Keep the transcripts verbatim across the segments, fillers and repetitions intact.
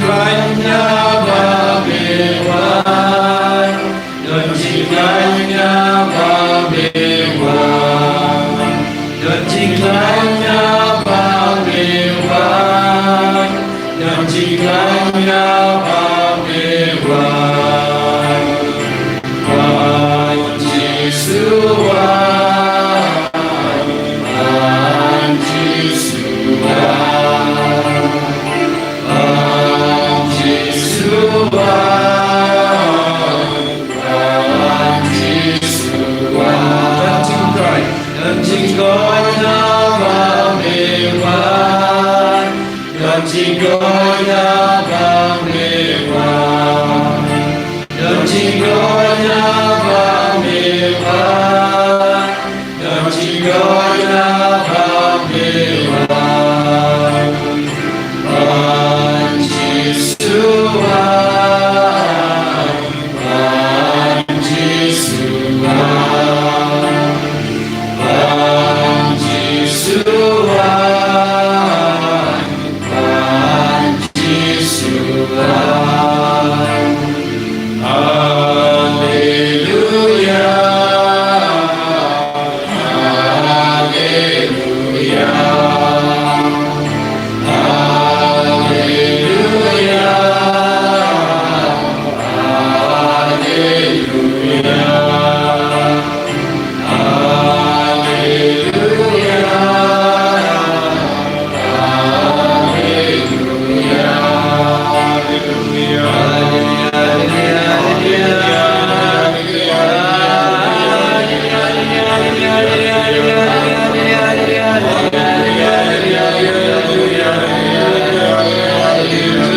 Khlaiñ na ba me wan. Don jingkhlaiñ na ba me wan. Don jingkhlaiñ na ba me wan. Don jingkhlaiñ na ba me wan. Wan Jisu wan. Wan Jisu wan. Wan Jisu wan. Wan Jisu wan. Don jingkoit, don jingkoit na ba me wan. Don jingkoit na ba me wan. Don jingkoit na ba me wan. Don jingkoit na ba me wan. Wan Jisu wan. Wan Jisu wan. Wan Jisu wan. Wan Jisu wan. Haleluya. Haleluya. Haleluya. Haleluya.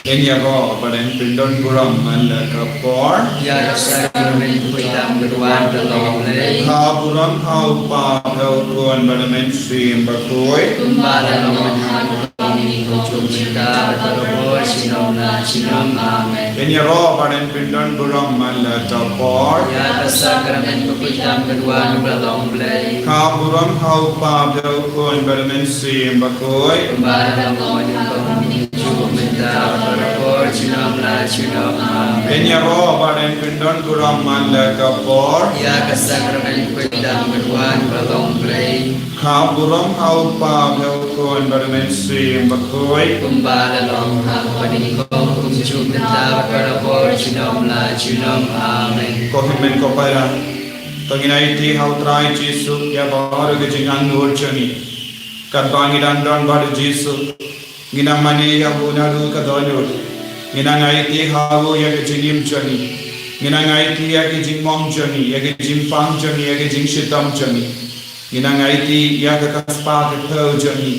Ngin ïaroh bad ngin pyndonburom man la ka por. Ïa ka sakramen khuid tam ka duwan ka long Blei. Kha burom ha u Kpa bad ha u Khun bad ha u Mynsiem Bakhuid. Kumba la long mynta, kumjuh mynta bad barabor junom la junom. Amen. Ngin ïaroh bad ngin pyndonburom man la ka por. Ïa ka sakramen khuid tam ka duwan ka long Blei. Kha burom ha u Kpa bad ha u Khun bad ha u Mynsiem Bakhuid. Kumba la long mynta, kumjuh mynta bad barabor junom la junom. Amen. Ngin ïaroh bad ngin pyndonburom man la ka por. Ïa ka sakramen khuid tam ka duwan ka long Blei. Kha burom ha u Kpa bad ha u Khun bad ha u Mynsiem Bakhuid. Kumba la long ha kaba nyngkong, kumjuh mynta bad barabor junom la junom. Amen. Ko hynmen ko para, to ngin aiti ha u Trai Jisu ïa baroh ki jingangnud jong ngi. Katba ngi dang don bad u Jisu, ngi nang mane ïa u naduh ka dohnud. Ngi nang aiti ha u ïa ki jingim jong ngi. Ngi nang aiti ïa ki jingmong jong ngi, ïa ki jingpang jong ngi, ïa ki jingshitom jong ngi. Ngi nang aiti ïa ka kpa ka khew jong ngi.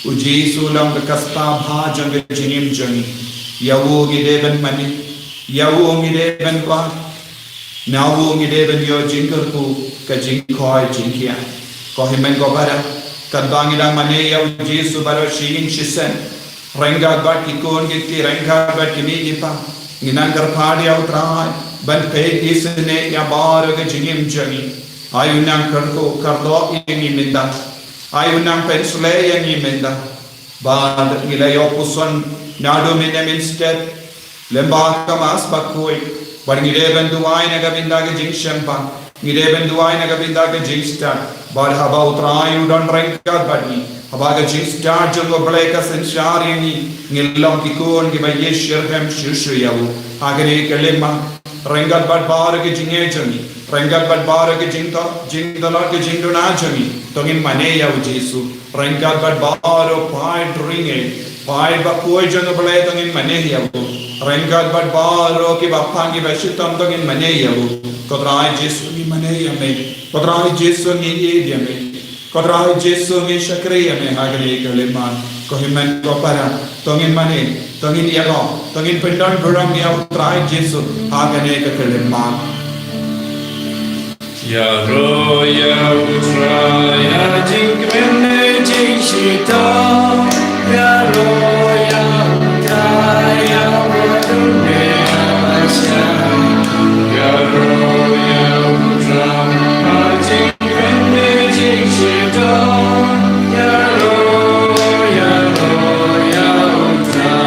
U Jisu u long ka kpa bha jong ka jingim jong ngi. Ïa u ngi dei ban mane, ïa u ngi dei ban wad, na u ngi dei ban ïoh jingkyrkhu, ka jingkhoi jingkhiah. Ko hynmen ko para, katba ngi dang mane ïa u Jisu baroh shi ïing shi sem, ryngkat bad ki khun ki kti, ryngkat bad ki kmie ki kpa, ngi nang kyrpad ïa u Trai ban peit isynei ïa baroh ka jingim jong ngi. Ai u nang kyrkhu kyrdoh ïa ngi mynta. Ai u nang pynshlei ïa ngi mynta. Bad ngi la ïoh puson naduh mynne mynstep lem bad ka Mass Bakhuid, bad ngi dei ban duwai na ka bynta ka jingshemphang, ngi dei ban duwai na ka bynta ka jingstad. Bad haba u Trai u don ryngkat bad ngi, haba ka jingstad jong u Blei ka synshar ïa ngi, ngin long ki khun kiba ïeit shitrhem shuh shuh ïa u. Ha kane ka khyllipmat, ryngkat bad baroh ki jingeh jong ngi, ryngkat bad baroh ki jingto-, jingtlot ki jingduna jong ngi, to ngin mane ïa u Jisu. Ryngkat bad baroh paid riewngeit, paid bakhuid jong u Blei, to ngin mane ïa u. Ryngkat bad baroh kiba pang kiba shitom, to ngin mane ïa u. Ko Trai Jisu ngi mane ïa me. Ko Trai Jisu ngi ïeit ïa me. Ko Trai Jisu ngi shakri ïa me ha kane ka khyllipmat. Ko hynmen ko para, to ngin mane, to ngin ïaroh, to ngin pyndonburom ïa u Trai Jisu ha kane ka khyllipmat. Ïaroh ïa u Trai ha jingkmen ne jingshitom. Ïaroh ïa u Trai ha u dum ne ha u shyiap. Ïaroh ïa u Trai ha jingkmen ne jingshitom. Ïaroh, ïaroh ïa u Trai.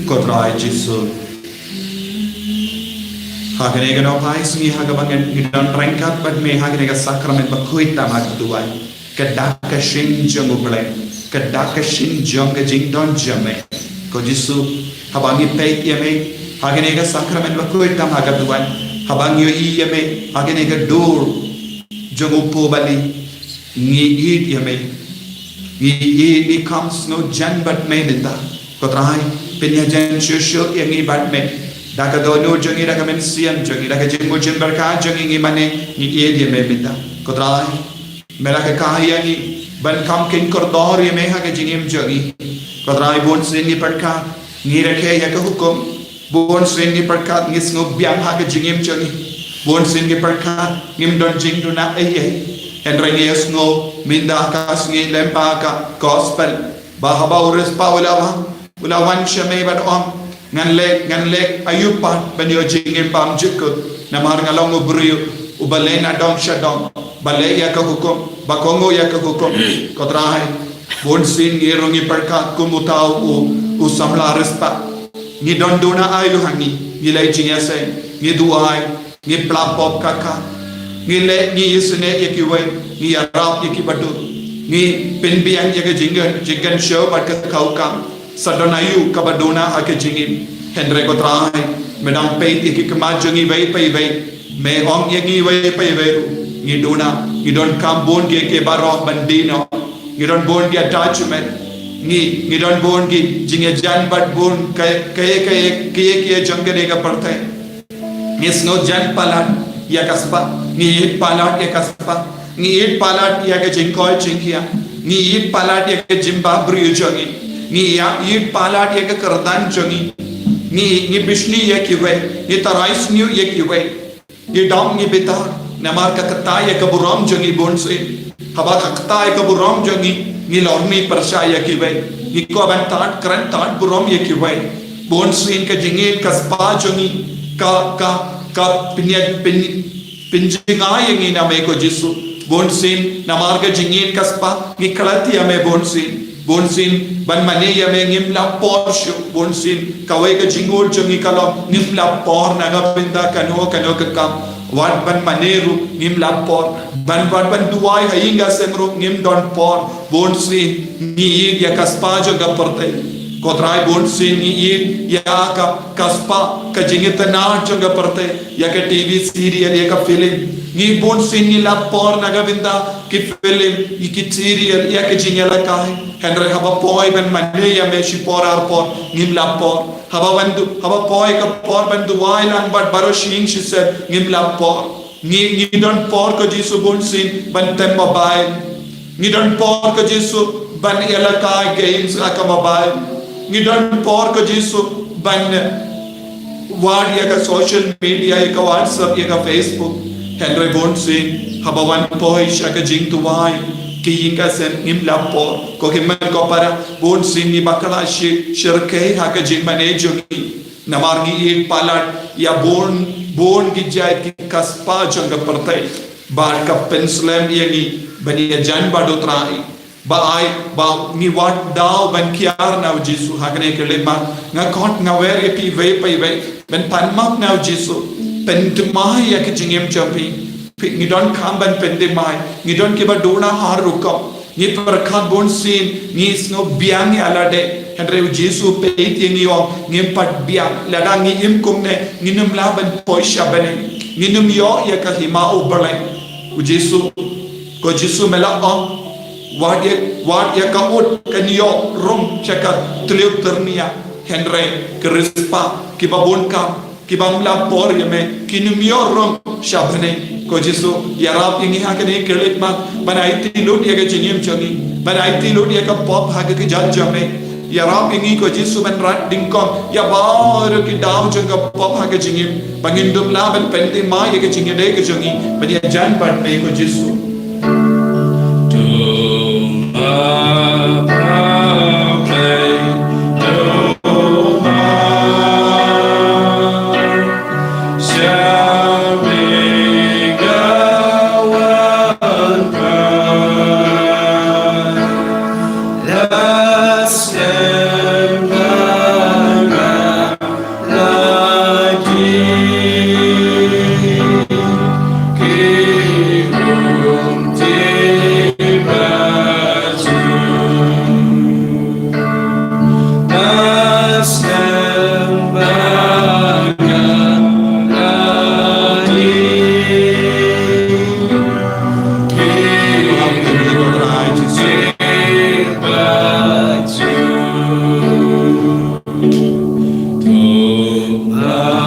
Ko Trai Jisu. Ha kane ka nohphai sngi ha kaba ngi don ryngkat bad me ha kane ka sakramen bakhuid tam ha ka duwan. Ka dak ka shin jong U Blei, ka dak ka shin jong ka jingdon jong me. Ko Jisu, haba ngi peit ïa me ha kane ka sakramen bakhuid tam ha ka duwan, haba ngi ïohi ïa me ha kane ka dur jong u pubali, ngi ïeit ïa me. Ngi ïeit, ngi kham sngewjan bad me mynta. Ko Trai, pynïajan shuh shuh ïa ngi bad me. Da ka dohnud jong ngi, da ka mynsiem jong ngi, da ka jingmut jingpyrkhat jong ngi, ngi mane ngi ïeit ïa me mynta. Ko Trai, me la kyrkhu ïa ngi ban kham kynkob kordor ïa me ha ka jingim jong ngi. Ko Trai, bun sien ngi pyrkhat, ngi rakhe ïa ka hukum. Bun sien ngi pyrkhat, ngi sngewbiang ha ka jingim jong ngi. Bun sien ngi pyrkhat, ngim don jingduna ei ei. Hynrei ngi ïohsngew mynta ka sngi lyngba ka gospel, ba haba u riewspah u la wan, u la wan sha me bad ong, ngan leh, ngan leh aïu pat ban ïoh jingim bymjukut, namar nga long u briew Uba leh na dong sha dong, ba leh ïa ka hukum, ba kohnguh ïa ka hukum. Ko Trai, bun sien ngi ruh ngi pyrkhat kum uta u, u samla riewspah. Ngi don duna aïu ha ngi, ngi leh jingïaseng, ngi duwai, ngi pla pop ka ka. Ngi leh, ngi isynei ïa kiwei, ngi ïarap ïa kiba dur. Ngi pynbiang ïa ka jingkren, jingkren shuh bad ka kaukam. Sa don aïu kaba duna ha ka jingim. Hynrei ko Trai, me dang peit ïa ki khmat jong ngi iwei pa iwei. Me ong ïa ngi iwei pa iwei ruh, ngi duna, ngi donkam bun ki ki baroh ban die noh. Ngi don bun ki attachment. Ngi, ngi don bun ki jingïajan bad bun kaei, kaei, kaei, kaei, kaei jong kane ka pyrthei. Ngi sngew jan palat ïa ka spah, ngi ïeit palat ïa ka spah, ngi ïeit palat ïa ka jingkoit jingkhiah, ngi ïeit palat ïa ka jingbha briew jong ngi, ngi ïa, ïeit palat ïa ka kyrdan jong ngi, ngi, ngi bishni ïa kiwei, ngi tharai sniew ïa kiwei, ngi dom ngi bitar, namar ka kata ïa ka burom jong ngi bun sien. Haba ka kata ïa ka burom jong ngi, ngi lorni pyrshah ïa kiwei. Ngi kwah ban tad kren tad burom ïa kiwei. Bun sien ka jingïeit ka spah jong ngi, ka, ka, ka pynïa, pyn, pynjngai ïa ngi na me ko Jisu. Bun sien, namar ka jingïeit ka spah, ngi klet ïa me bun sien. Bun sien, ban mane ïa me ngim lah por shuh. Bun sien, kawei ka jingngeit jong ngi ka long, ngim lah por na ka bynta kano kano ka kam. Wat ban mane ruh ngim lah por. Ban, wat ban duwai ha ïing ha sem ruh ngim don por. Bun sien ngi ïeit ïa ka spah jong ka pyrthei. Ko Trai, bun sien ngi ïeit ïa ka, ka spah, ka jingitynnad jong ka pyrthei. Ïa ka T V serial, ïa ka film. Ngi bun sien ngi lah por na ka bynta ki film, ïa ki serial, ïa ka jingïalehkai. Hynrei haba poi ban mane ïa me shipor arpor, ngim lah por. Haba wan du, haba poi ka por ban duwai lang bad baroh shi ïing shi sem, ngim lah por. Ngi, ngi don por ko Jisu bun sien ban tem mobile. Ngi don por ko Jisu ban ïalehkai games ha ka mobile. Ngi don por ko Jisu ban wad ïa ka social media, ïa ka WhatsApp, ïa ka Facebook. Hynrei bun sien haba wan poi sha ka jingduwai, ki ïing ka sem ngim lah por. Ko ki met ko para, bun sien ngi bakla shi, shyrkhei ha ka jingmane jong ngi. Namar ngi ïeit palat ïa bun, bun ki jait ki ka spah jong ka pyrthei. Bad ka pynslem ïa ngi ban ïajan bad u Trai. Ba ai, ba ngi wad daw ban kiar na u Jisu ha kane ka leit mat. Nga khot nga wer ïa phi iwei pa iwei ban pan map na u Jisu. Pynthymmai ïa ka jingim jong phi. Phi, ngi donkam ban pynthymmai. Ngi don kiba duna har rukom. Ngi pyrkhat bun sien, ngi sngew biang ïa lade. Hynrei u Jisu u peit ïa ngi u ong, ngim pat biang. Lada ngi im kumne, ngin ym lah ban poi sha bneng. Ngin ym ïoh ïa ka hima u Blei. U Jisu, ko Jisu me la ong, wat ïa, wat ïa ka ut kan ïoh rung sha ka tliut tyrnia. Hynrei ki riewspah kiba bun kam, kiba ym lah por ïa me, kin ym ïoh rung sha bneng. Ko Jisu, ïarap ïa ngi ha kane ka leit mat, ban aiti lut ïa ka jingim jong ngi, ban aiti lut ïa ka pop ha ka kjat jong me. Ïarap ïa ngi ko Jisu ban rat dyngkong ïa baroh ki daw jong ka pop ha ka jingim, ba ngin ym lah ban pynthymmai ïa ka jingïadei ka jong ngi, ban ïajan bad me ko Jisu.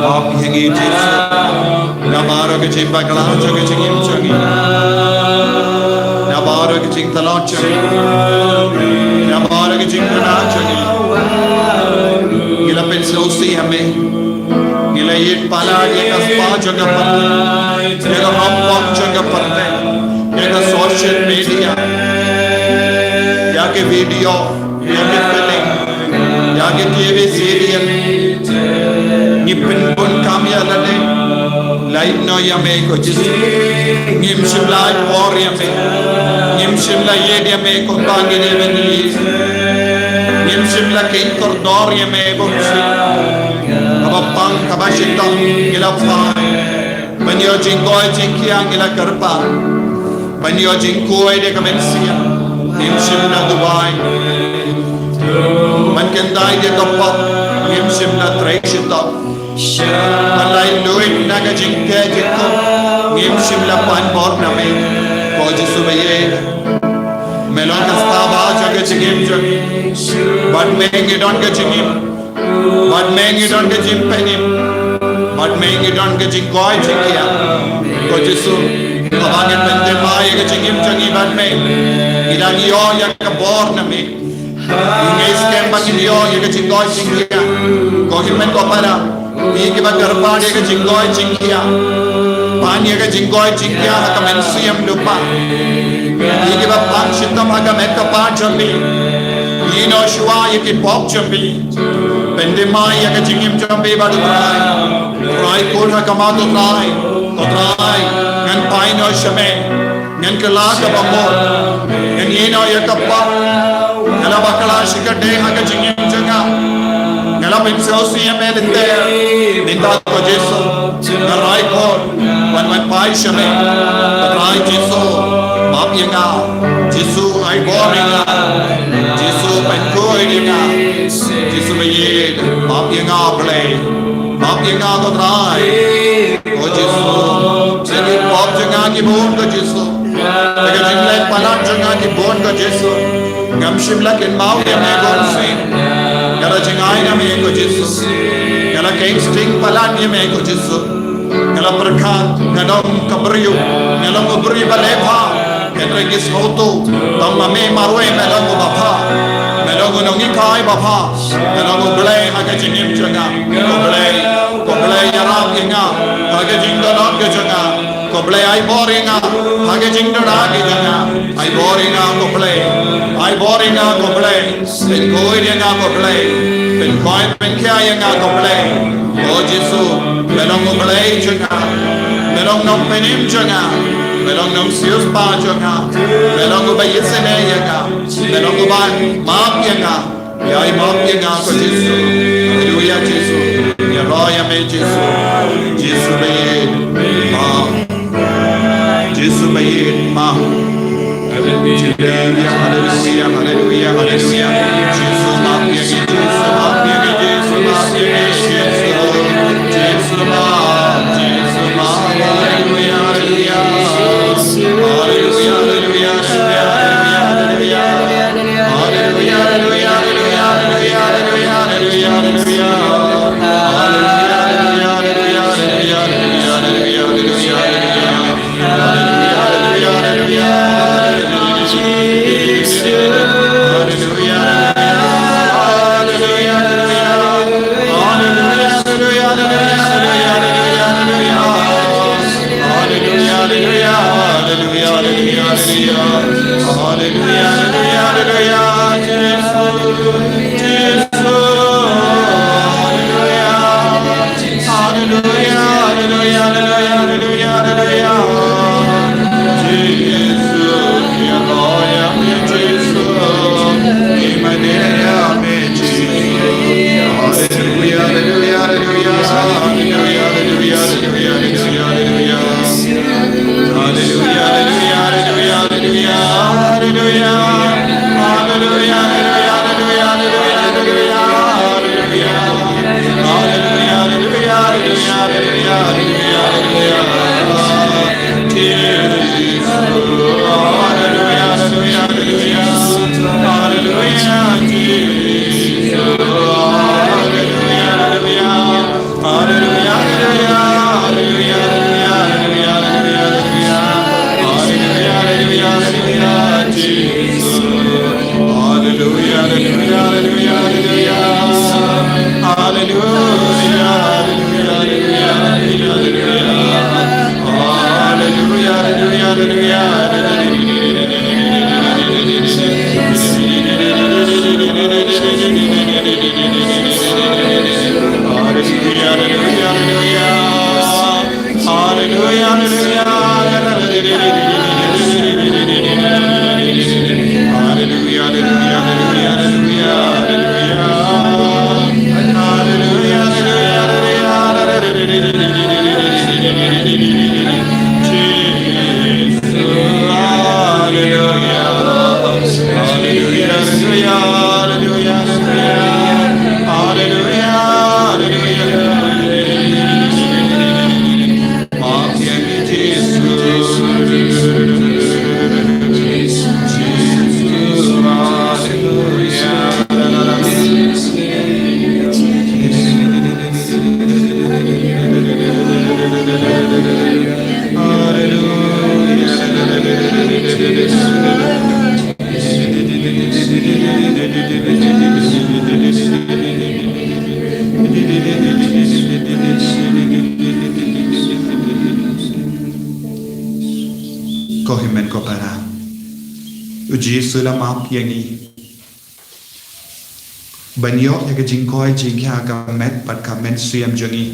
Pop ïa ngi Jisu. Na baroh ka jingbakla jong ka jingim jong ngi. Na baroh ka jingtlot jong ngi. Na baroh ka jingkyrkhu jong ngi. Ngi la pynsngewsih ïa me. Ngi la ïeit palat ïa ka spah jong ka pyrthei. Ïa ka rukom jong ka pyrthei. Ïa ka social media. Ïa ka video. Ïa ki film, ïa ki T V serial. Ngi pynbun kam ïa lade. La lait noh ïa me ko Jisu. Ngim shym la ai por ïa me. Ngim shym la ïeit ïa me kumba ngi dei ban ïeit. Ngim shym la khein kordor ïa me ko Jisu. Kaba pang kaba shitom ngi la phai. Ban ïoh jingkoit jingkhiah ngi la kyrpad. Ban ïoh jingkoit ïa ka mynsiem ngim shym la duwai. Ban kyndait ïa ka pop ngim shym la trei shitom. Ban lait luid na ka jingkeh jingkut ngim shym la pan bor na me. Ko Jisu ba ïeit, me long ka star ba jong ka jingim jong ngi. Bad me ngi don ka jingim. Bad me ngi don ka jingpynim. Bad me ngi don ka jingkoit jingkhiah. Ko Jisu, haba ngin pynthymmai ïa ka jingim jong ngi bad me, ngi dang ïoh ïa ka bor na me. Ngi ngeit skhem ba ngin ïoh ïa ka jingkoit jingkhiah. Ko hynmen ko para, ngi kiba kyrpad ïa ka jingkoit jingkhiah. Pan ïa ka jingkoit jingkhiah ha ka mynsiem lypa. Ngi kiba pang shitom ha ka met ka phad jong me. Ngi ïehnoh shuwa ïa ki pop jong me. Pynthymmai ïa ka jingim jong me bad U Trai. Trai, khuid ha khmat U Trai. Ko Trai, ngan phai noh sha me. Ngan kylla kaba mut. Ngan ïehnoh ïa ka pop. Nga la bakla shikatdei ha ka jingim jong nga. Nga la pynsngewsih ïa me lynter. Mynta ko Jisu, nga rai khuid ban wan phai sha me. Ko Trai Jisu, map ïa nga. Jisu, ai bor ïa nga. Jisu, pynkhuid ïa nga. Jisu ba ïeit, map ïa nga Blei. Map ïa nga ko Trai. Ko Jisu, ïa ki pop jong nga ki bun ko Jisu. Ïa ka jingleh palat jong nga ki bun ko Jisu. Ngam shym la kynmaw ïa me bun sien. Nga la jngai na me ko Jisu. Nga la khein sting palat ïa me ko Jisu. Nga la pyrkhat nga long ka briew, nga long u briew ba leh bha. Hynrei ngi sngewthuh tang ma me marwei me long uba bha. Me long u nonghikai ba bha. Me long U Blei ha ka jingim jong nga. Ko Blei, ko Blei ïarap ïa nga ha ka jingdonot ka jong nga. Ko Blei ai bor ïa nga ha ka jingdonot ka jong nga. Ai bor ïa nga ko Blei. Ai bor ïa nga ko Blei. Pynkhuid ïa nga ko Blei. Pynkhuid pynkhiah ïa nga ko Blei. Ko Jisu, me long U Blei jong nga. Me long Nongpynim jong nga. Me long Nongsiewspah jong nga. Me long uba ïaseng ïa nga. Me long uba map ïa nga. Ïai map ïa nga ko Jisu. Haleluia Jisu. Ïaroh ïa me Jisu. Jisu ba ïeit. Map. Jisu ba ïeit, map. Haleluia, haleluia, haleluia, haleluia. Jisu map ïa ngi, Jisu map ïa ngi, Jisu map ïa ngi, Jisu. Jisu map, Jisu map. Haleluia, haleluia. Haleluia, haleluia, haleluia, haleluia. Haleluia, haleluia, haleluia, haleluia. Haleluia, haleluia, haleluia, haleluia. Haleluia, haleluia, haleluia. Jisu, Jisu. Haleluia. Haleluia, haleluia, haleluia, haleluia, haleluia. Jisu, ïaroh ïa me Jisu. Ïa me Jisu. Haleluia, haleluia, haleluia. Haleluia, haleluia, haleluia, haleluia, haleluia. Haleluia, haleluia, haleluia, haleluia. Haleluia, haleluia, haleluia, haleluia, haleluia. Haleluia, haleluia, haleluia, haleluia, haleluia. Jisu, haleluia, haleluia, haleluia. Haleluia, Jisu, haleluia, haleluia. Haleluia, haleluia, haleluia, haleluia, haleluia, haleluia. Haleluia, haleluia, haleluia, Jisu. Haleluia, haleluia, haleluia, haleluia. Haleluia, haleluia, haleluia, haleluia, haleluia. Haleluia, haleluia, haleluia, haleluia. Ko hynmen ko para, u Jisu u la map ïa ngi ban ïoh ïa ka jingkoit jingkhiah ha ka met bad ka mynsiem jong ngi.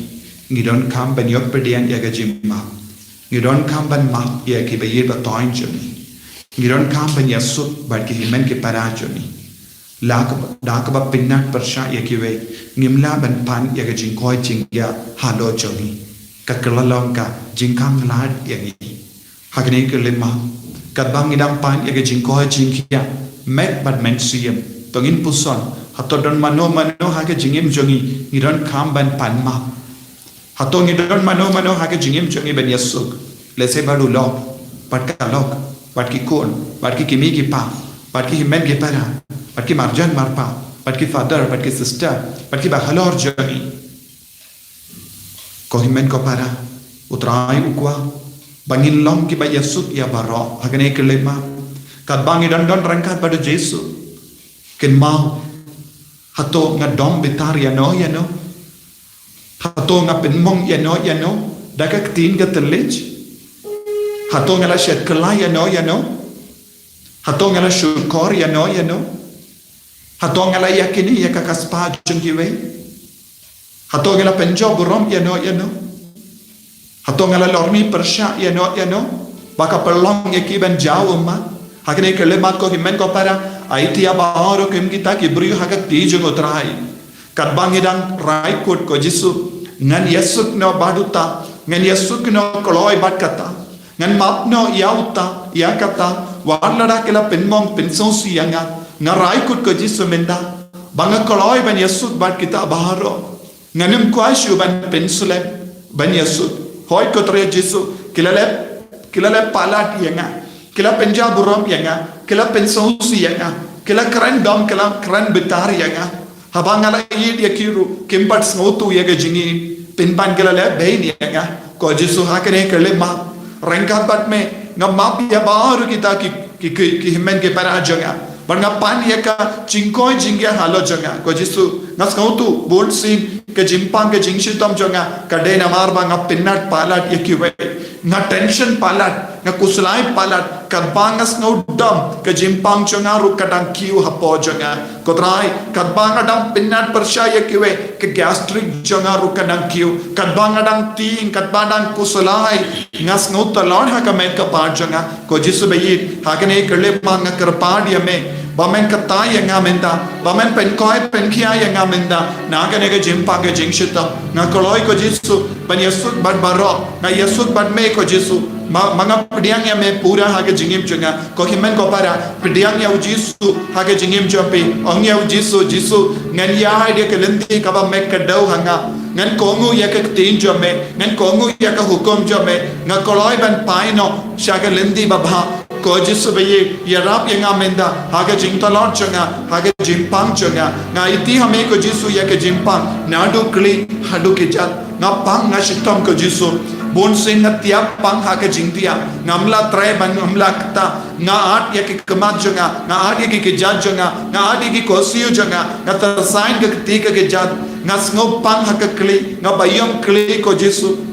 Ngi donkam ban ïoh pdiang ïa ka jingmap. Ngi donkam ban map ïa ki baieit bathoiñ jong ngi. Ngi donkam ban ïasuk bad ki hynmen ki para jong ngi. La ka, da kaba pynnat pyrshah ïa kiwei, ngim lah ban pan ïa ka jingkoit jingkhiah halor jong ngi. Ka kylla long ka jingkhang lad ïa ngi. Ha kane ka lymap, katba ngi dang pan ïa ka jingkoit jingkhiah met bad mynsiem, to ngin puson, hato don mano mano ha ka jingim jong ngi ngi donkam ban pan map? Hato ngi don mano mano ha ka jingim jong ngi ban ïasuk, lehse bad u lok, bad ka lok, bad ki khun, bad ki kmie ki kpa, bad ki hynmen ki para, bad ki marjan marpa, bad ki father, bad ki sister, bad ki bahalor jong ngi? Ko hynmen ko para, u Trai u kwah ba ngin long kiba ïasuk ïa baroh ha kane ka lymap. Katba ngi don don ryngkat bad u Jisu, kynmaw, hato nga dom bitar ïano ïano? Hato nga pynmong ïano ïano da ka ktien ka thylliej? Hato nga la shet kylla ïano ïano? Hato nga la shukor ïano ïano? Hato nga la ïakynduh ïa ka, ka spah jong kiwei? Hato nga la pynjop burom ïano ïano? Hato nga la lorni pyrshah ïano ïano ba ka pynlong ïa ki ban jaw ummat? Ha kane ka lymap, ko hynmen ko para, ai tiap baroh kum kita ki briew ha ka kti jong u Trai. Katba ngi dang rai kut, ko Jisu, ngan ïasuk noh bad uta, ngan ïasuk noh kloi bad kata, ngan map noh ïa uta ïa kata, wat lada ki la pynmong pynsngewsih ïa nga. Nga rai kut, ko Jisu, mynta ba nga kloi ban ïasuk bad kita baroh. Ngan ym kwah shuh ban pynslem ban ïasuk. Hooid, ko Trai Jisu, ki la leh, ki la leh palat ïa nga, ki la pynjah burom ïa nga, ki la pynsngewsih ïa nga, ki la kren dom, ki la kren bitar ïa nga. Haba nga la ïeit ïa ki ruh, kim pat sngewthuh ïa ka jingim, pynban ki la leh beiñ ïa nga. Ko Jisu, ha kane ka lymap, ryngkat bad me, nga map ïa baroh kita ki, ki, ki, ki hynmen ki para jong nga. Bad nga pan ïa ka jingkoit jingkhiah halor jong nga. Ko Jisu, nga sngewthuh bunsien ka jingpang ka jingshitom jong nga ka dei namar ba nga pynnat palat ïa kiwei. Nga tension palat, nga khuslai palat, katba nga sngewdom ka jingpang jong nga ruh ka dang kiew hapoh jong nga. Ko Trai, katba nga dang pynnat pyrshah ïa kiwei, ka gastric jong nga ruh ka dang kiew. Katba nga dang tieng, katba dang khuslai, nga sngew tlot ha ka met ka phad jong nga. Ko Jisu baieit, ha kane ka lymap nga kyrpad ïa me ba men kata ïa nga mynta, ba men pynkoit pynkhiah ïa nga mynta na kane ka jingpang ka jingshitom. Nga kloi, ko Jisu, ban ïasuk bad baroh, nga ïasuk bad me, ko Jisu, ma, ma nga pdiang ïa me pura ha ka jingim jong nga. Ko hynmen ko para, pdiang ïa u Jisu ha ka jingim jong phi. Ong ïa u Jisu, Jisu, ngan ïaid ïa ka lynti kaba me kdew ha nga. Ngan kohnguh ïa ka ktien jong me, ngan kohnguh ïa ka hukum jong me. Nga kloi ban phai noh sha ka lynti babha. Ko Jisu baieit, ïarap ïa nga mynta ha ka jingtlot jong nga, ha ka jingpang jong nga. Nga aiti ha me, ko Jisu, ïa ka jingpang naduh khlieh haduh kjat. Nga pang, nga shitom, ko Jisu. Bunsien nga thiah pang ha ka jingthiah. Ngam lah trei bad ngam lah kta. Nga ad ïa ki khmat jong nga, nga ad ïa ki kjat jong nga, nga ad ïa ki khohsiew jong nga, nga tyrsa ïa ka kti ka kjat. Nga sngew pang ha ka khlieh, nga baïong khlieh, ko Jisu.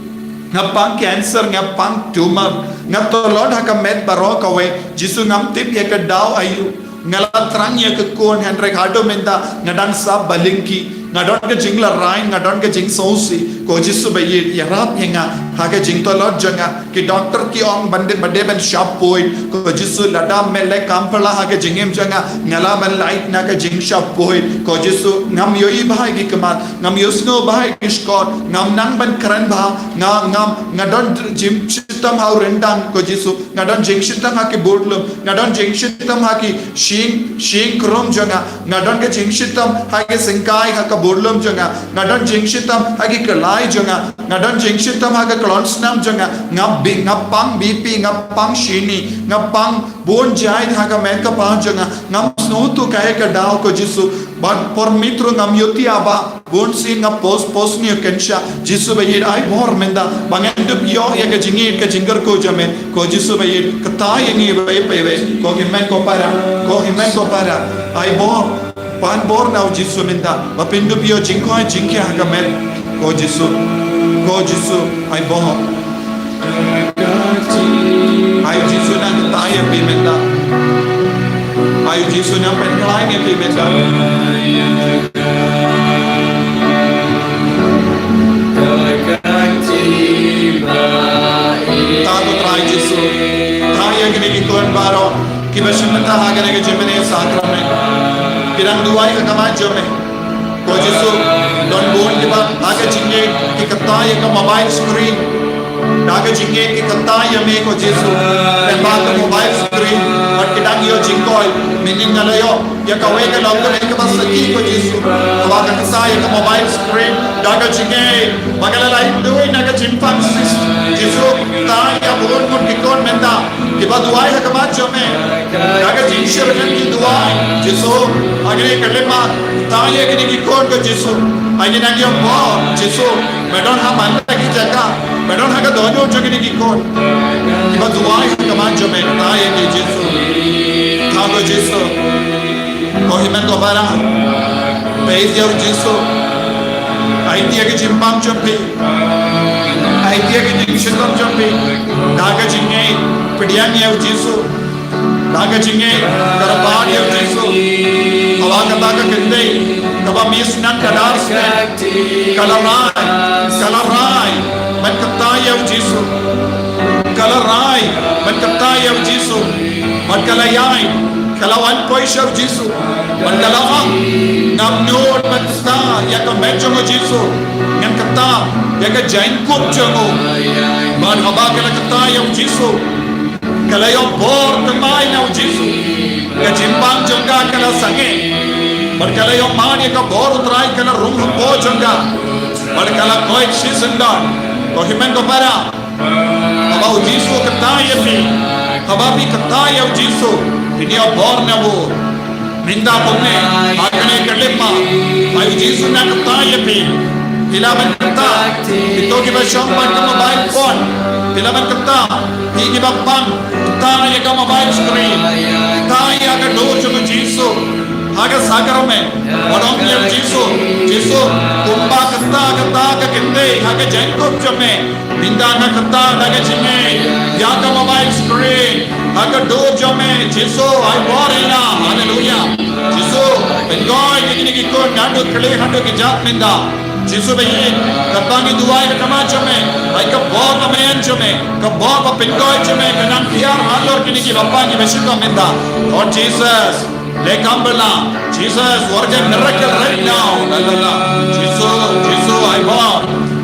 Nga pang cancer, nga pang tumor, nga tlot ha ka met baroh kawei. Jisu, ngam tip ïa ka daw aïu. Nga la thrang ïa ka khun, hynrei haduh mynta nga dang sah ba lyngkhi. Nga don ka jinglehrain, nga don ka jingsngewsih. Ko Jisu baieit, ïarap ïa nga ha ka jingtlot jong nga. Ki doktor ki ong ban dei, ban dei ban shah poi. Ko Jisu, lada me leh kam phylla ha ka jingim jong nga, nga lah ban lait na ka jingshah poi. Ko Jisu, ngam ïohi bha ïa ki khmat, ngam ïohsngew bha ïa ki shkor, ngam nang ban kren bha, nga, ngam, nga don jingshitom ha u ryndang, ko Jisu. Nga don jingshitom ha ki budlum, nga don jingshitom ha ki shyieng, shyieng khrum jong nga, nga don ka jingshitom ha ki syngkai ha ka budlum jong nga, nga don jingshitom ha ki khlai jong nga, nga don jingshitom ha ka khlon snam jong nga, nga bi, nga pang B P, nga pang shini, nga pang bun jait ha ka met ka phad jong nga, ngam sngewthuh kaei ka daw, ko Jisu. Bad por miet ruh ngam ïohthiah bha. Bunsien nga pos, pos ne u kynshah. Jisu baieit, ai bor mynta ba ngan dup ïoh ïa ka jingïeit ka jingkyrkhu jong me. Ko Jisu baieit, kata ïa ngi baieit baieit. Ko hynmen ko para, ko hynmen ko para, ai bor, pan bor na u Jisu mynta ba phin dup ïoh jingkoit jingkhiah ha ka met. Ko Jisu, ko Jisu, ai bor. Ai Jisu, nang Kiba shim bynta ha kane ka jingmane sakramen, ki dang duwai ha khmat jong me. Ko Jisu, don bun kiba ha ka jingngeit ki kyntait ïa ka mobile screen. Ha ka jingngeit ki kyntait ïa me ko Jisu, lyngba ka mobile screen. Bad ki dang ïoh jingkoit, mynnin nga la ïoh ïa kawei ka longkmie kaba sakhi ko Jisu. Kaba ka kyntait ïa ka mobile screen. Ha ka jingngeit ba ka la lait duh na ka jingpang cyst. Jisu, kyntait ïa bun bun ki khun mynta kiba duwai ha khmat jong me. Ha ka jingshyrkhei ki duwai Jisu, ha kane ka lynti, kyntait ïa kine ki khun ko Jisu. Ha kine ki ïoh bor Jisu, me don ha man la ki jaka, me don ha ka dohnud jong kine ki khun kiba duwai ha khmat jong me, kyntait ïa ki Jisu. Thank you Jisu. Ko hynmen ko para, peit ïa u Jisu. Aiti ïa ka jingpang jong phi, aiti ïa ka jingshitom jong phi. Ha ka jingngeit, pdiang ïa u Jisu. Ha ka jingngeit, kyrpad ïa u Jisu. Haba kata ka kynthei kaba mih snem khadar snem, ka la rai, ka la rai ban kyntait ïa u Jisu. Ka la rai ban kyntait ïa u Jisu. Bad ka la ïaid, ka la wan poi sha u Jisu. Bad ka la ong, ngam nud ban kyntait ïa ka met jong u Jisu. Ngan kyntait ïa ka jaiñkup jong u. Bad haba ka la kyntait ïa u Jisu, ka la ïoh bor thymmai na u Jisu. Ka jingpang jong ka ka la sangeh. Bad ka la ïoh mad ïa ka bor u Trai, ka la rung hapoh jong ka. Bad ka la koit shisyndon. Ko hynmen ko para, haba u Jisu kyntait ïa phi, haba phi kyntait ïa u Jisu, phin ïoh bor na bor. Mynta kumne, ha kane ka lynti, haba u Jisu u nang kyntait ïa phi, phi lah ban kyntait. Kito kiba shong bad ka mobile phone, phi lah ban kyntait. Phi kiba pang, kyntait ïa ka mobile screen, kyntait ïa ka dur jong u Jisu. Ha ka sakramen, wat ong ïa u Jisu, Jisu, kumba kata, kata ka kynthei ha ka jaiñkup jong me, mynta nga kyntait da ka jingngeit ïa ka mobile screen ha ka dur jong me. Jisu, ai bor ïa nga. Haleluya. Jisu, pynkoit ïa kine ki khun naduh khlieh haduh kjat mynta. Jisu ba ïeit, kata ngi duwai ha khmat jong me, ai ka bor ba me ai jong me, ka bor ba pynkoit jong me, ka nang hiar halor kine kiba pang kiba shitom mynta. Lord Jesus, leh kam bylla. Jesus, work a miracle right now. La, la, la. Jisu, Jisu, ai bor.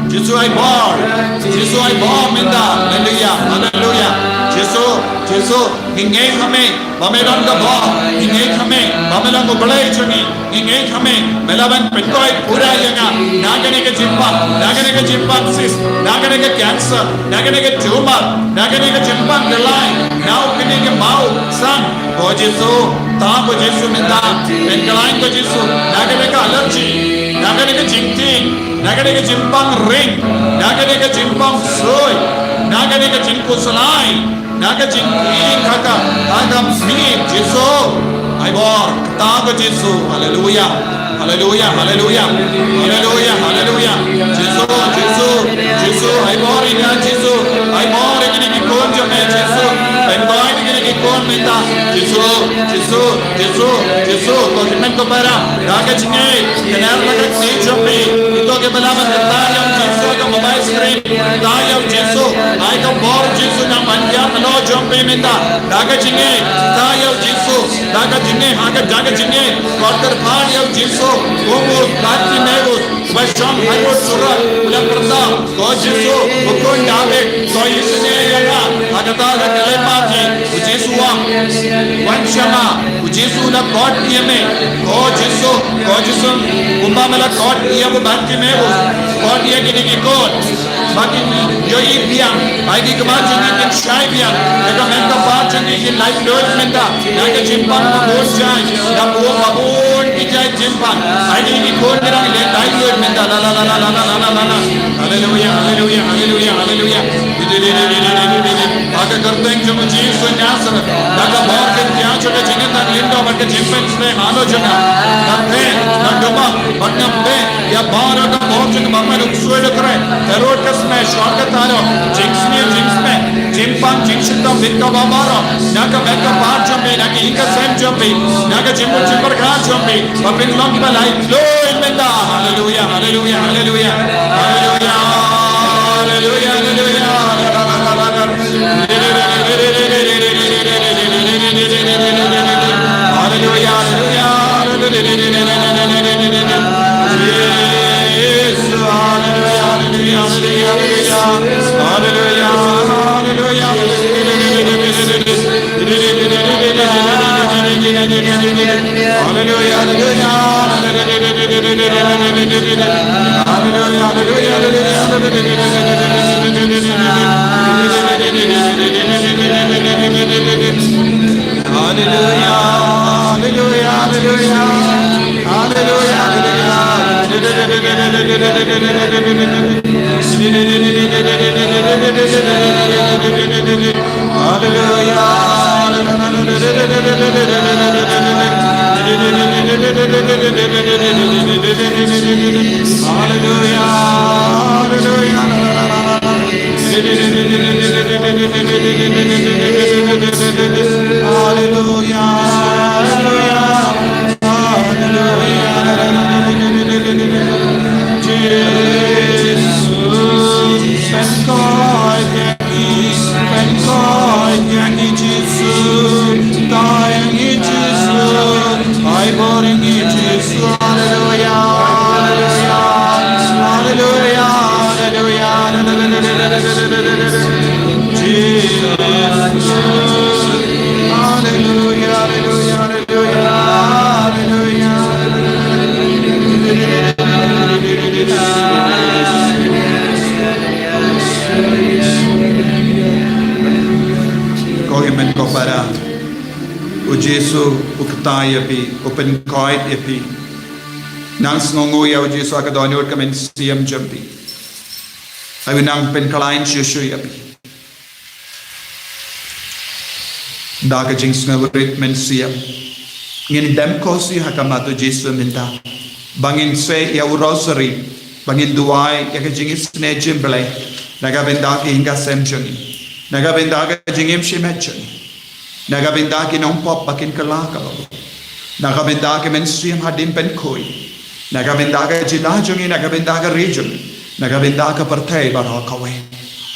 Jisu, ai bor. Jisu, ai bor mynta. Haleluya, haleluya. Jisu, Jisu, ngi ngeit ha me ba me don ka bor. Ngi ngeit ha me ba me long U Blei jong ngi. Ngi ngeit ha me, me lah ban pynkoit pura ïa nga na kane ka jingpang, na kane ka jingpang cyst, na kane ka cancer, na kane ka tumor, na kane ka jingpang dlai, na u kane ka maw san. Ko Jisu, ta ko Jisu mynta, pynkylla ko Jisu, na kane ka allergy, na kane ka jingtieng, na kane ka jingpang ring, na kane ka jingpang soi, na kane ka jingkhuslai, na ka jingkieng ha ka, ha ka miet. Jisu, ai bor, kata ko Jisu. Haleluya. Haleluya, haleluya. Haleluya, haleluya. Jisu, Jisu, Jisu, ai bor ïa nga Jisu. Ai bor ïa kine ki khun jong me Jisu. Pynkoit ïa kine ki khun mynta. Jisu, Jisu, Jisu, Jisu. Ko hynmen ko para, da ka jingngeit, kynnoh la ka kti jong phi. Kito kiba lah ban kyntait ïa u Jisu ha ka mobile screen. Kyntait ïa u Jisu, ai ka bor Jisu nang ban ïaid halor jong phi mynta. Da ka jingngeit, kyntait ïa u Jisu, da ka jingngeit, ha ka, da ka jingngeit. Kot kyrpad ïa u Jisu, kum u Bartimeus, uba shong harud surok, u la kyrteng, ko Jisu, u khun David, ko isynei ïa nga. Ha kata ka khyllipmat jong u Jisu u ong, wan sha nga. U Jisu u la kot ïa me. Ko Jisu, ko Jisu, kumba me la kot ïa u Bartimeus, kot ïa kine ki khun ba kin ïohi biang, ba ki khmat jong ki kin shai biang, ba ka met ka phad jong ki kin lait luid mynta na ka jingpang ba bun jait, na bun ba bun ki jait jingpang. Ai ki khun ki dang lait luid mynta. La, la, la. Haleluya, haleluya, haleluya, haleluya. Ha ka kyrteng jong u Jisu Nasaret, da ka bor ka ïa jong ka jingïaid lyngdoh bad ka jingpynshlur halor jong nga. Nga peit, nga duwai, bad nga peit ïa baroh ka bor jong ka bamai duk sui duk rai. Herod ka smai, shwa ka taro, jingsniew jingsmai, jingpang jingshitom bit ka baroh. Na ka met ka phad jong phi, na ka ïing ka sem jong phi, na ka jingmut jingpyrkhat jong phi, ba phin long kiba lait luid mynta. Haleluya, haleluya, haleluya. Haleluya, haleluya, haleluya. Hallelujah, hallelujah. Hallelujah, hallelujah, hallelujah. Hallelujah, hallelujah, hallelujah. Hallelujah, hallelujah. Hallelujah. Hallelujah. Hallelujah. Hallelujah. Jisu, pynkoit ïa ngi, pynkoit ïa ngi Jisu, tai ïa ngi Jisu, ai bor ïa ngi Jisu. Hallelujah, hallelujah, hallelujah, hallelujah. Jisu, hallelujah, hallelujah, hallelujah. Ko hynmen ko para, u Jisu u ktai ïa phi, u pynkoit ïa phi. Nang sngewnguh ïa u Jisu ha ka dohnud ka mynsiem jong phi. Ai u nang pynkhlaiñ shuh shuh ïa phi. Da ka jingsngewrit mynsiem ngin dem khohsiew ha khmat u Jisu mynta, ba ngin seh ïa u rosary, ba ngin duwai ïa ka jingisynei jong u Blei na ka bynta ki ïing ki sem jong ngi, na ka bynta ka jingim shimet jong ngi, na ka bynta ki nongpop ba kin kylla kaba bun, na ka bynta ki mynsiem hadien pynkhuid, na ka bynta ka jylla jong ngi, na ka bynta ka ri jong ngi, na ka bynta ka pyrthei baroh kawei.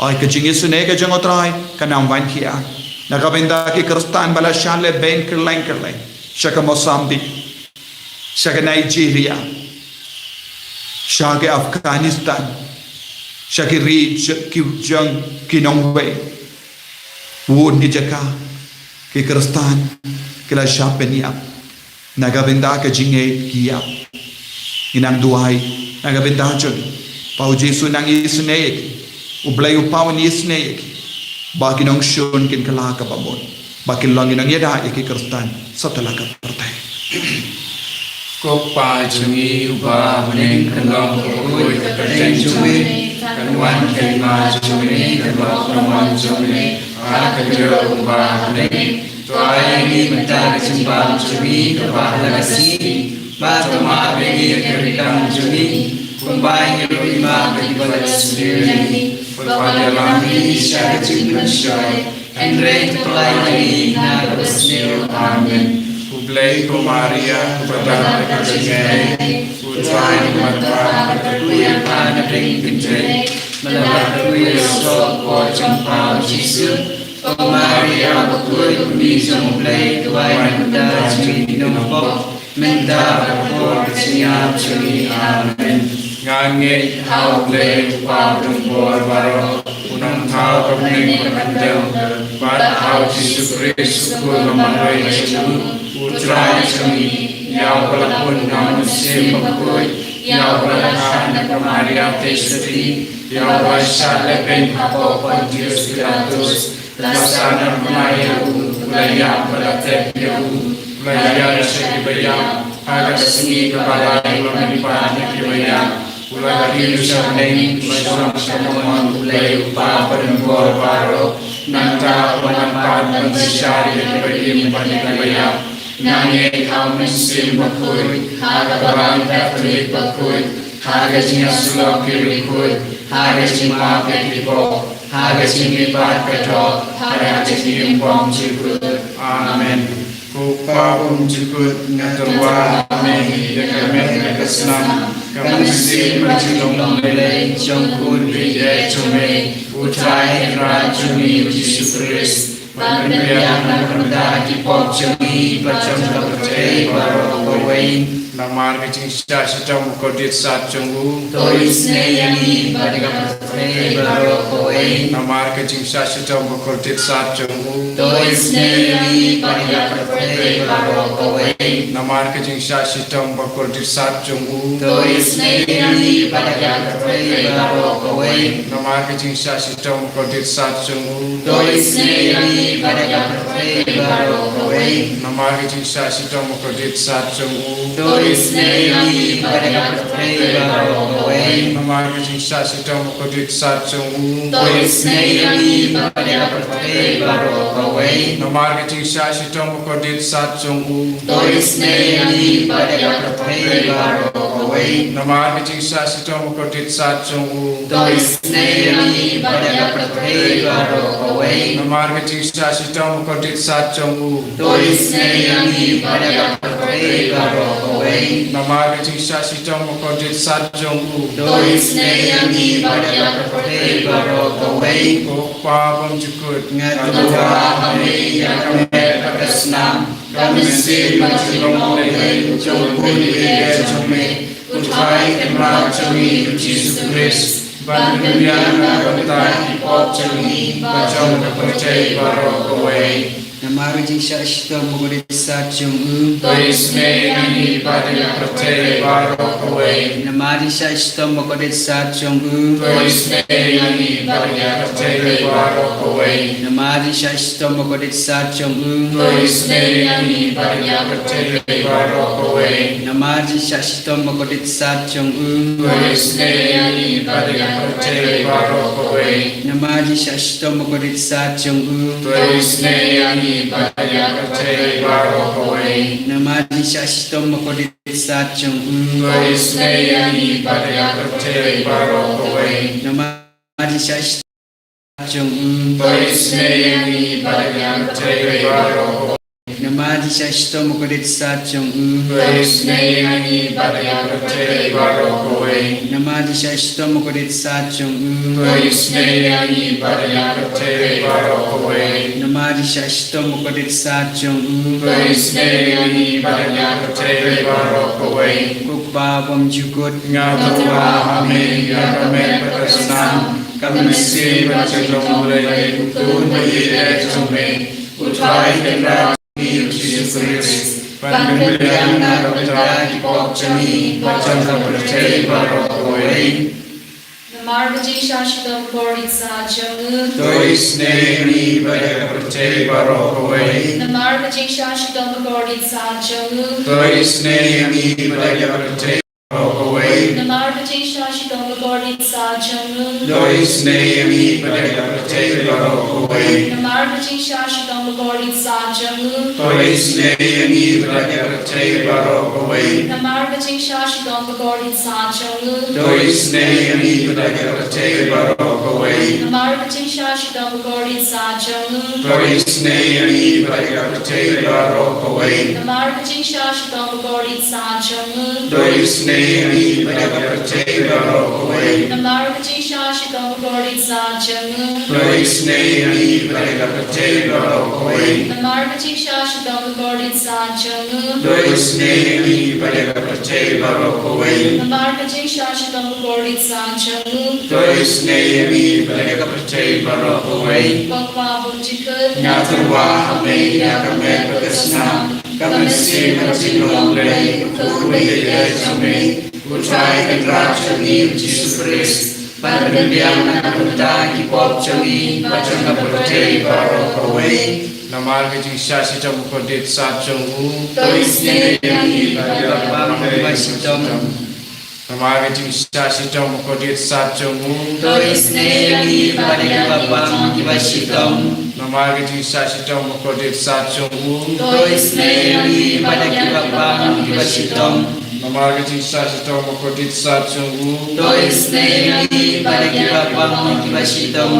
Ai ka jingisynei ka jong u Trai kan nang wan khia na ka bynta ki Khristan ba la shah lehbeiñ kylleng kylleng, sha ka Mozambique, sha ka Nigeria, sha ka Afghanistan, sha ki ri j-, ki jong ki nongwei. Bun ki jaka ki Khristan ki la shah pynïap na ka bynta ka jingngeit ki ïap. Ngi nang duwai na ka bynta jong ngi, ba u Jisu nang isynei ïa ki, u Blei u Kpa un isynei ïa ki, ba ki nongshun kin kylla kaba mut, ba kin long ki nongïada ïa ki Khristan satlak ka pyrthei. Ko Kpa jong ngi uba ha bneng, kan long bakhuid ka kyrteng jong me, kan wan ka hima jong me, kan long ka mon jong me ha ka jrong uba ha bneng. To ai ïa ngi mynta ka jingbam jong ngi kaba ha la ka sngi, bad to map ïa ngi ïa ki riklang jong ngi, kumba ngi ruh ngi map ïa kiba la sngewsih ïa ngi, bad wat ïalam ngi sha ka jingpynshoi, hynrei to pyllait ïa ngi na kaba sniew. Amen. U Blei ko Maria, uba don ha ka jingïeit, u Trai u bad ka kyrkhu ïa pha na ka ïing kynthei, ma la kyrkhu ïa u soh por jong pha u Jisu. Ko Maria bakhuid, kmie jong u Blei, to ai na ka bynta jong ngi ki nongpop, mynta bad ha ka por ka jingïap jong ngi. Amen. Nga ngeit ha u Blei u Kpa badonbor baroh, u nongthaw ka bneng bad ka khyndew, bad ha u Jisu Khrist u khun ba marwei jong u, u Trai jong ngi, ïa uba la pun na u Mynsiem Bakhuid, ïa uba la kha na ka Maria Theisotti, ïa uba la shah lehbeiñ hapoh Pontius Pilatus, la sah na bnai ïa u, u la ïap bad la tep ïa u, u la ïaid sha kiba ïap, ha ka sngi kaba lai u la mihpat na kiba ïap, u la kiew sha bneng, u la shong sha ka mon u Blei u Kpa badonbor baroh, nangta u la nang pat ban synshar ïa kiba im bad ïa kiba ïap. Nga ngeit ha u Mynsiem Bakhuid, ha ka Balang Katholik bakhuid, ha ka jingïasyllok ki riewkhuid, ha ka jingmap ïa ki pop, ha ka jingmihpat ka doh, ha ka jingim bymjukut. Amen. Ko Kpa bymjukut, nga tyrwa ha me ïa ka met ka snam, ka mynsiem bad jinglong Blei jong u Khun keiñ jong me, u Trai Kynrad jong ngi u Jisu Khrist. ban pynbiang na ka bynta ki pop jong ngi bad jong ka pyrthei baroh kawei. Namar ka jingshah shitom bakordit sat jong u, to isynei ïa ngi bad ïa ka pyrthei baroh kawei. Namar ka jingshah shitom bakordit sat jong u, to isynei ïa ngi bad ïa ka pyrthei baroh kawei. Namar ka jingshah shitom bakordit sat jong u, to isynei ïa ngi bad ïa ka pyrthei baroh kawei. Namar ka jingshah shitom bakordit sat jong u, to isynei ïa ngi bad ïa ka pyrthei baroh kawei. Namar ka jingshah shitom bakordit sat jong u, to isynei ïa ngi bad ïa ka pyrthei baroh kawei. Namar ka jingshah shitom bakordit sat jong u, to isynei ïa ngi bad ïa ka pyrthei baroh kawei. Namar ka jingshah shitom bakordit sat jong u, to isynei ïa ngi bad ïa ka pyrthei baroh kawei. Namar ka jingshah shitom bakordit sat jong u, to isynei ïa ngi bad ïa ka pyrthei baroh kawei. Namar ka jingshah shitom bakordit sat jong u, to isynei ïa ngi bad ïa ka pyrthei baroh kawei. Namar ka jingshah shitom bakordit sat jong u, to isynei ïa ngi bad ïa ka pyrthei baroh kawei. Ko Kpa bymjukut, nga tyrwa ha me ïa ka met bad ka snam, ka mynsiem bad ka jinglong jong u Khun baieit jong me, U Trai Kynrad jong ngi U Jisu Khrist, ban pynbiang na ka bynta ki pop jong ngi bad jong ka pyrthei baroh kawei. Namar ka jingshah shitom bakordit sat jong u, to isynei ïa ngi bad ïa ka pyrthei baroh kawei. Namar ka jingshah shitom bakordit sat jong u, to isynei ïa ngi bad ïa ka pyrthei baroh kawei. Namar ka jingshah shitom bakordit sat jong u, to isynei ïa ngi bad ïa ka pyrthei baroh kawei. Namar ka jingshah shitom bakordit sat jong u, to isynei ïa ngi bad ïa ka pyrthei baroh kawei. Namar ka jingshah shitom bakordit sat jong u, to isynei ïa ngi bad ïa ka pyrthei baroh kawei. Namar ka jingshah shitom bakordit sat jong u, to isynei ïa ngi bad ïa ka pyrthei baroh kawei. Namar ka jingshah shitom jong u, to isynei ïa ngi bad ïa ka pyrthei baroh kawei. Namar ka jingshah shitom bakordit sat jong u, to isynei ïa ngi bad ïa ka pyrthei baroh kawei. Namar ka jingshah shitom bakordit sat jong u, to isynei ïa ngi bad ïa ka pyrthei baroh kawei. Namar ka jingshah shitom bakordit sat jong u, to isynei ïa ngi bad ïa ka pyrthei baroh kawei. Ko Kpa bymjukut, nga tyrwa ha me ïa ka met bad ka snam, ka mynsiem bad ka jinglong Blei U Khun baieit jong me, U Trai Kynrad jong ngi U Jisu Khrist, ban pynbiang na ka bynta ki pop jong ngi bad jong ka pyrthei baroh kawei. Namar ka jingshah shitom bakordit sat jong u, to isynei ïa ngi bad ïa ka pyrthei baroh kawei. Namar ka jingshah shitom bakordit sat jong u, to isynei ïa ngi bad ïa ka pyrthei baroh kawei. Namar ka jingshah shitom bakordit sat jong u, to isynei ïa ngi bad ïa ka pyrthei baroh kawei. Namar ka jingshah shitom bakordit sat jong u, to isynei ïa ngi bad ïa ka pyrthei baroh kawei. Namar ka jingshah shitom bakordit sat jong u, to isynei ïa ngi bad ïa ka pyrthei baroh kawei. Namar ka jingshah shitom bakordit sat jong u, to isynei ïa ngi bad ïa ka pyrthei baroh kawei. Namar ka jingshah shitom bakordit sat jong u, to isynei ïa ngi bad ïa ka pyrthei baroh kawei. Namar ka jingshah shitom bakordit sat jong u, to isynei ïa ngi bad ïa ka pyrthei baroh kawei. Namar ka jingshah shitom bakordit sat jong u, to isynei ïa ngi bad ïa ka pyrthei baroh kawei. Namar ka jingshah shitom bakordit sat jong u, to isynei ïa ngi bad ïa ka pyrthei baroh kawei. Ko Kpa bymjukut, nga tyrwa ha me ïa ka met bad ka snam, ka mynsiem bad ka jinglong Blei U Khun baieit jong me, U Trai Kynrad jong ngi U Jisu Khrist, ban pynbiang na ka bynta ki pop jong ngi bad jong ka pyrthei baroh kawei. Namar ka jingshah shitom bakordit sat jong u, to isynei ïa ngi bad ïa ka bam kiba shitom. Namar ka jingshah shitom bakordit sat jong u, to isynei ïa ngi bad ïa ka bam kiba shitom. Namar ka jingshah shitom bakordit sat jong u, to isynei ïa ngi bad ïa ka bam kiba shitom. Namar ka jingshah shitom bakordit sat jong u, to isynei ïa ngi bad ïa ka bam kiba shitom.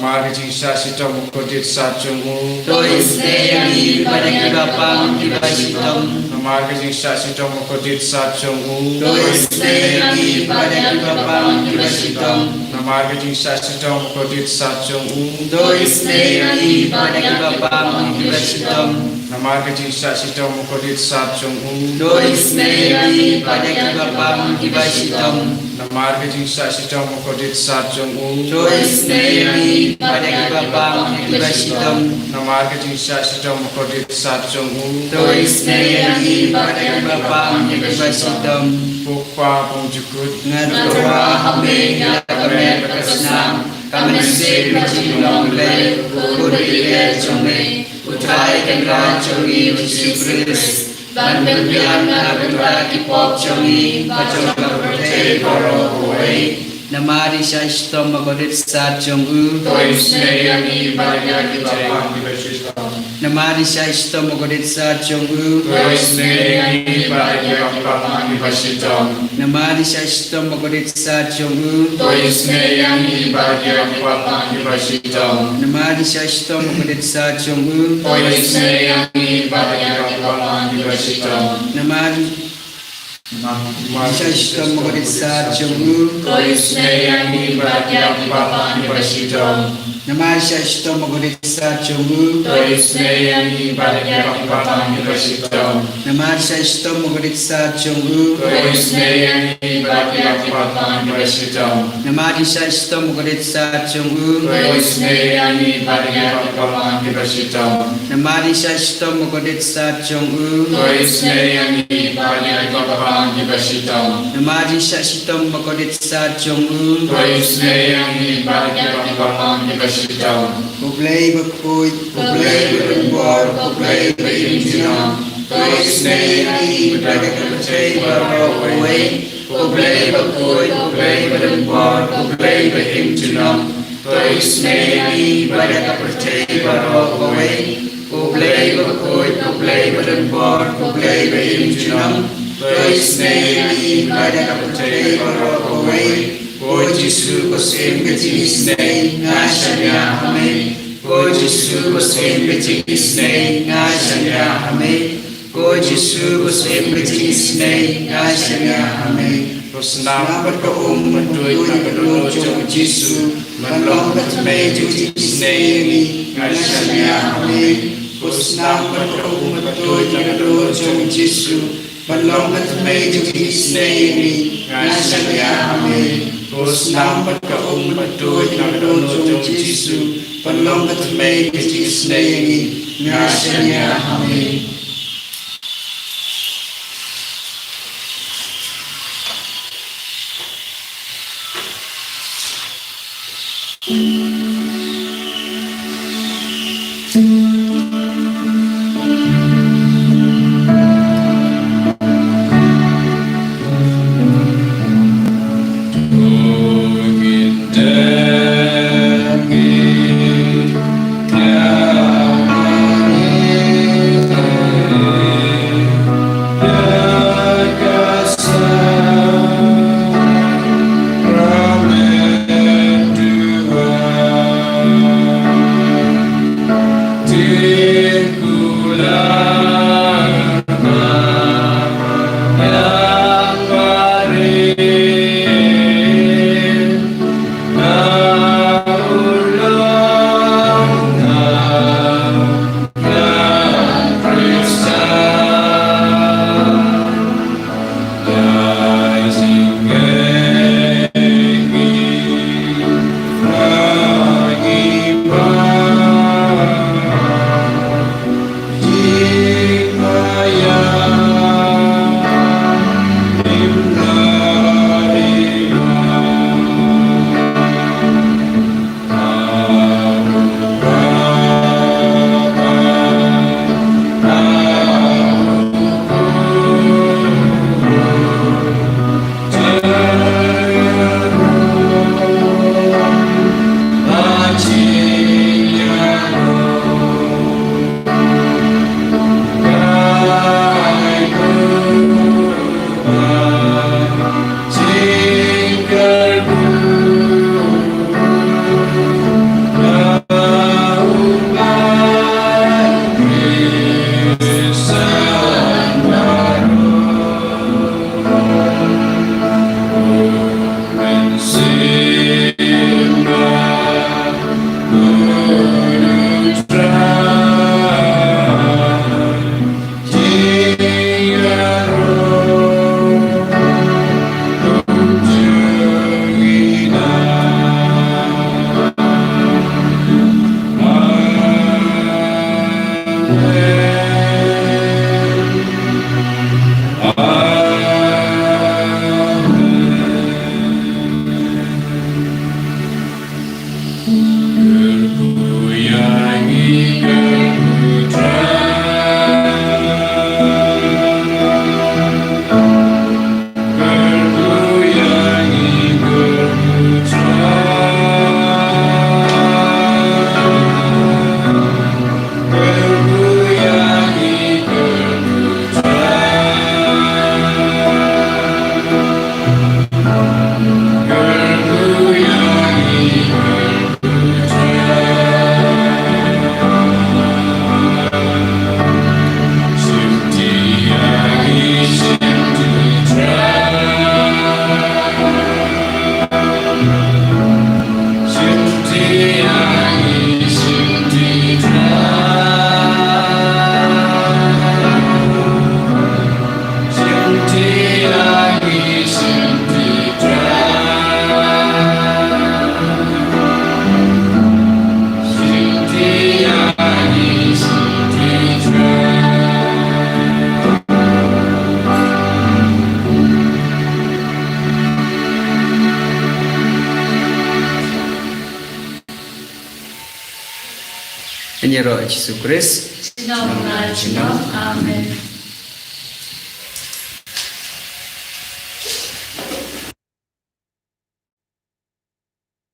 Namar ka jingshah shitom bakordit sat jong u. To isynei ïa ngi bad ïa kiba pang kiba shitom. Namar ka jingshah shitom bakordit sat jong u. To isynei ïa ngi bad ïa kiba pang kiba shitom. Namar ka jingshah shitom bakordit sat jong u. To isynei ïa ngi bad ïa kiba pang kiba shitom. Namar ka jingshah shitom bakordit sat jong u. To isynei ïa ngi bad ïa kiba pang kiba shitom. Namar ka jingshah shitom bakordit sat jong u. To isynei ïa ngi bad ïa kiba pang kiba shitom. Namar ka jingshah shitom bakordit sat jong u. To isynei ïa ngi bad ïa kiba pang kiba shitom. Ko Kpa ba jukut. Nga tyrwa ha me ïa ka met ka snam, ka mynsiem ka jinglong Blei, u kyrteng jong me. U Trai Kynrad jong ngi U Jisu Khrist, ban pynbiang na ka bynta ki pop jong ngi bad jong ka pyrthei baroh kawei. Namar ka jingshah shitom bakordit sat jong u. To isynei ïa ngi bad ïa kiba pang kiba shitom. Namar ka jingshah shitom bakordit sat jong u. To isynei ïa ngi bad ïa kiba pang kiba shitom. Namar ka jingshah shitom bakordit sat jong u. To isynei ïa ngi bad ïa kiba pang kiba shitom. Namar ka jingshah shitom bakordit sat jong u. To isynei ïa ngi bad ïa kiba pang kiba shitom. Namar ka jingshah shitom bakordit sat jong u. To isynei ïa ngi bad ïa kiba pang kiba shitom. Namar ka jingshah shitom bakordit sat jong u. To isynei ïa ngi bad ïa kiba pang kiba shitom. Namar ka jingshah shitom bakordit sat jong u. To isynei ïa ngi bad ïa kiba pang kiba shitom. Namar ka jingshah shitom bakordit sat jong u. To isynei ïa ngi bad ïa kiba pang kiba shitom. Namar ka jingshah shitom bakordit sat jong u. To isynei ïa ngi bad ïa kiba pang kiba shitom. Namar ka jingshah shitom bakordit sat jong u. To isynei ïa ngi bad ïa kiba pang kiba shitom. Ko Blei bakhuid, ko Blei badonbor, ko Blei ba im junom. To isynei ïa ngi bad ïa ka pyrthei baroh kawei. Ko Blei bakhuid, ko Blei badonbor, ko Blei ba im junom. To isynei ïa ngi bad ïa ka pyrthei baroh kawei. Ko Blei bakhuid, ko Blei badonbor, ko Blei ba im junom. To isynei ïa ngi bad ïa ka pyrthei baroh kawei. Ko Jisu, ko Syiem ka jingisynei, nga shaniah ha me. Ko Jisu, ko Syiem ka jingisynei, nga shaniah ha me. Ko Jisu, ko Syiem ka jingisynei, nga shaniah ha me. Ko snam bad ka um ba tuid na ka dohnud jong u Jisu, ban long ka tmei jong ka jingisynei ïa ngi, nga shaniah ha me. Ko snam bad ka um ba tuid na ka dohnud jong u Jisu, ban long ka tmei jong ka jingisynei ïa ngi, nga shaniah ha me. Ko snam bad ka um ba tuid na ka dohnud jong u Jisu, ban long ka tmei jong ka jingisynei ïa ngi, nga shaniah ha me. Ïaroh Jisu Khrist. Amen.